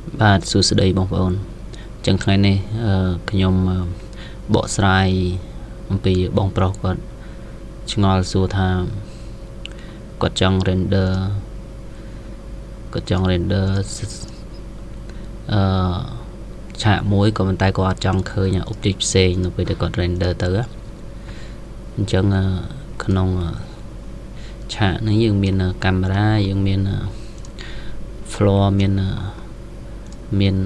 បាទសួស្តីបងប្អូនអញ្ចឹងថ្ងៃនេះខ្ញុំបកស្រាយអំពីបងប្រុសគាត់ឆ្ងល់សួរថាគាត់ចង់ render គាត់ចង់ render អឺឆាកមួយក៏ប៉ុន្តែគាត់អត់ចង់ឃើញ object ផ្សេងនៅពេលដែលគាត់ render ទៅអញ្ចឹងក្នុងឆាកនេះយើងមានកាមេរ៉ាយើងមាន floor មានមាន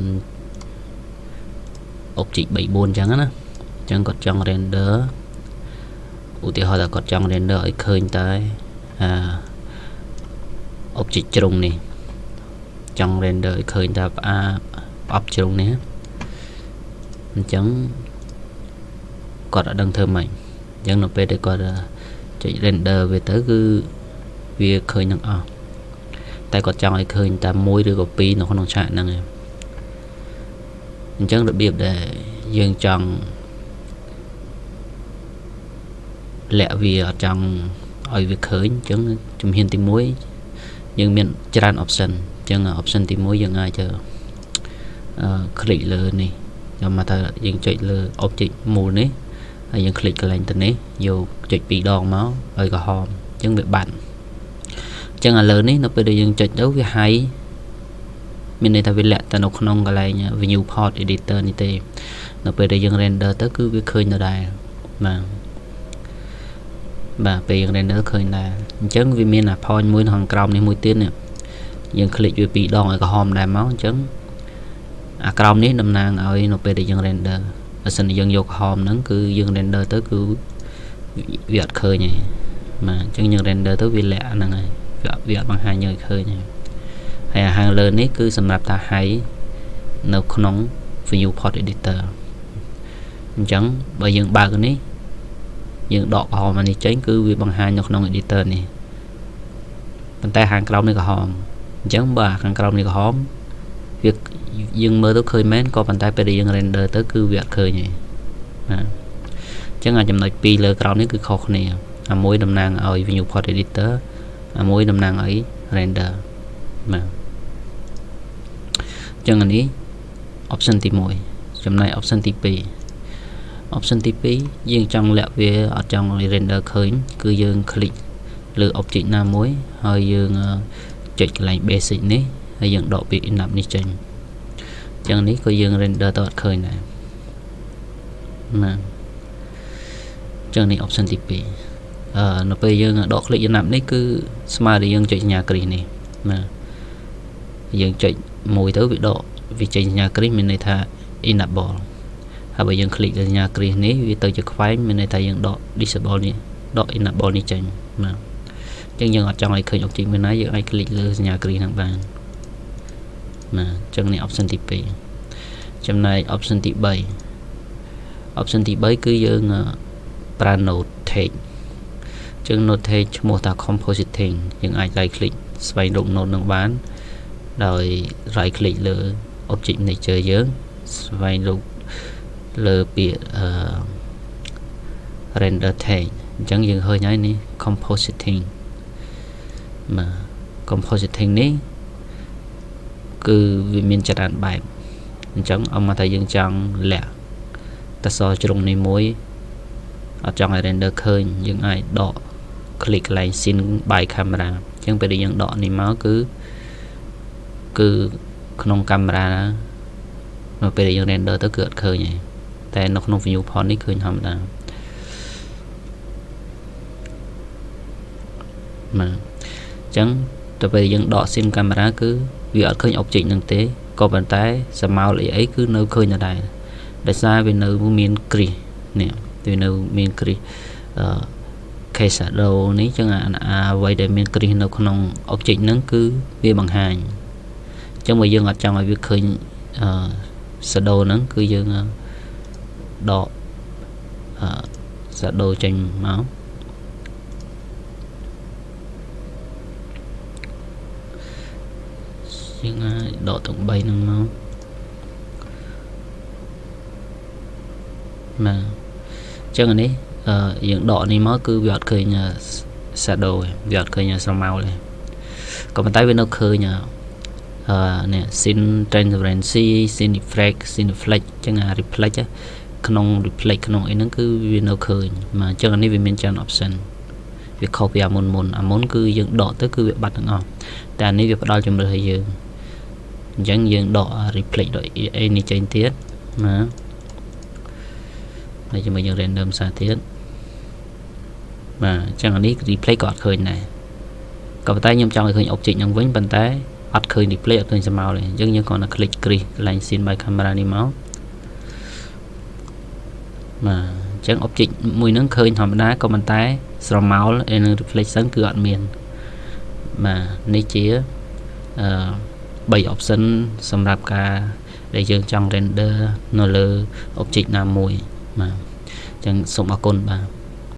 object 3 4អញ្ចឹងណាអញ្ចឹងគាត់ចង់ render ឧទាហរណ៍ថាគាត់ចង់ render ឲ្យឃើញតែអា object ជ្រុងនេះចង់ render ឲ្យឃើញតែផ្អាប្រអប់ជ្រុងនេះអញ្ចឹងគាត់អត់ដឹងធ្វើម៉េចអញ្ចឹងនៅពេលដែលគាត់ចុច render វាទៅគឺវាឃើញទាំងអស់តែគាត់ចង់ឲ្យឃើញតែមួយឬក៏ពីរនៅក្នុងឆាកហ្នឹងឯងអញ្ចឹងរបៀបដែលយើងចង់លាក់វាអត់ចង់ឲ្យវាឃើញអញ្ចឹងជំហានទី1យើងមានច្រើន option អញ្ចឹង option ទី1យើងអាចអឺ click លើនេះយកមកថាយើងចុចលើ object មូលនេះហើយយើង click កន្លែងទៅនេះយកចុចពីរដងមកឲ្យក្រហមអញ្ចឹងវាបាត់អញ្ចឹងឥឡូវនេះនៅពេលដែលយើងចុចទៅវា hide មានន័យថាវាលាក់តែនៅក្នុងកន្លែង viewport editor នេះទេនៅពេលដែលយើង render ទៅគឺវាឃើញដដែលបាទបាទពេលយើង render ឃើញដែរអញ្ចឹងវាមានអា point មួយនៅខាងក្រោមនេះមួយទៀតនេះយើង click វាពីរដងឲ្យក្រហមដែរមកអញ្ចឹងអាក្រោមនេះតំណាងឲ្យនៅពេលដែលយើង render បើសិនជាយើងយកក្រហមហ្នឹងគឺយើង render ទៅគឺវាអត់ឃើញទេបាទអញ្ចឹងយើង render ទៅវាលាក់ហ្នឹងហើយវាអត់បង្ហាញយើងឲ្យឃើញទេហើយអាហាងលើនេះគឺសម្រាប់ថា hide នៅក្នុង viewport editor អញ្ចឹងបើយើងបើកនេះយើងដកក្រហមអានេះចេញគឺវាបង្ហាញនៅក្នុង editor នេះប៉ុន្តែខាងក្រោមនេះក្រហមអញ្ចឹងបើខាងក្រោមនេះក្រហមវាយើងមើលទៅឃើញមែនក៏ប៉ុន្តែពេលដែលយើង render ទៅគឺវាអត់ឃើញទេបាទអញ្ចឹងអាចំណុចពីរលើក្រោមនេះគឺខុសគ្នាអាមួយតំណាងឲ្យ viewport editor អាមួយតំណាងឲ្យ render បាទអញ្ចឹងអានេះ option ទី1ចំណែក option ទី2 option ទី2យើងចង់លាក់វាអត់ចង់ឲ្យ render ឃើញគឺយើង click លើ object ណាមួយហើយយើងចុចកន្លែង basic នេះហើយយើងដកពាក្យ enable នេះចេញអញ្ចឹងនេះក៏យើង render ទៅអត់ឃើញដែរបាទអញ្ចឹងនេះ option ទី2អឺនៅពេលយើងដក click enable នេះគឺស្មើនឹងយើងចុចសញ្ញាគ្រីសនេះបាទយើងចុចមួយទៅវាដកវាចេញសញ្ញាគ្រីសមានន័យថា enable ហើយបើយើង click លើសញ្ញាគ្រីសនេះវាទៅជាខ្វែងមានន័យថាយើងដក disable នេះដក enable នេះចេញបាទអញ្ចឹងយើងអត់ចង់ឲ្យឃើញ object មួយណាយើងអាច click លើសញ្ញាគ្រីសហ្នឹងបានបាទអញ្ចឹងនេះ option ទី2ចំណែក option ទី3 option ទី3គឺយើងប្រើ node tag អញ្ចឹង node tag ឈ្មោះថា compositing យើងអាច right click ស្វែងរក node នឹងបានដោយ right click លើ object manager យើងស្វែងរកលើពាក្យអឺ render tag អញ្ចឹងយើងឃើញហើយនេះ compositing បាទ compositing នេះគឺវាមានច្រើនបែបអញ្ចឹងអមថាយើងចង់លាក់តសជ្រុងនេះមួយអត់ចង់ឲ្យ render ឃើញយើងអាចដក click កន្លែង seen by camera អញ្ចឹងពេលដែលយើងដកនេះមកគឺគឺក្នុងកាមេរ៉ានៅពេលដែលយើង render ទៅគឺអត់ឃើញទេតែនៅក្នុង viewport នេះឃើញធម្មតាបាទអញ្ចឹងទៅពេលយើងដក sim កាមេរ៉ាគឺវាអត់ឃើញ object នឹងទេក៏ប៉ុន្តែស្រមោលអីអីគឺនៅឃើញដដែលដោយសារវានៅមានគ្រីសនេះវានៅមានគ្រីសអឺ case shadow នេះចឹងអាអ្វីដែលមានគ្រីសនៅក្នុង object ហ្នឹងគឺវាបង្ហាញអញ្ចឹងបើយើងអត់ចង់ឲ្យវាឃើញអឺ shadow ហ្នឹងគឺយើងដកអឺ shadow ចេញមកយើងអាចដកទាំង3ហ្នឹងមកបាទអញ្ចឹងអានេះយើងដកនេះមកគឺវាអត់ឃើញ shadow ទេវាអត់ឃើញស្រមោលទេក៏ប៉ុន្តែវានៅឃើញ នេះ scene transparency, scene effect, scene reflect អញ្ចឹងអា reflect ក្នុង reflect ក្នុងអីហ្នឹងគឺវានៅឃើញបាទអញ្ចឹងអានេះវាមានច្រើន option វាខុសពីអាមុនមុនអាមុនគឺយើងដកទៅគឺវាបាត់ទាំងអស់តែអានេះវាផ្ដល់ជំរើសឲ្យយើងអញ្ចឹងយើងដក reflect ដកអីនេះចេញទៀតណាហើយជាមួយយើង render សារទៀតបាទអញ្ចឹងអានេះ reflect ក៏អត់ឃើញដែរក៏ប៉ុន្តែខ្ញុំចង់ឲ្យឃើញ object ហ្នឹងវិញប៉ុន្តែអត់ឃើញ reflect អត់ឃើញស្រមោលទេអញ្ចឹងយើងគ្រាន់តែ click គ្រីសកន្លែង seen by camera នេះមកបាទអញ្ចឹង object មួយហ្នឹងឃើញធម្មតាក៏ប៉ុន្តែស្រមោលនិង reflection គឺអត់មានបាទនេះជាអឺ3 option សម្រាប់ការដែលយើងចង់ render នៅលើ object ណាមួយបាទអញ្ចឹងសូមអរគុណបាទ។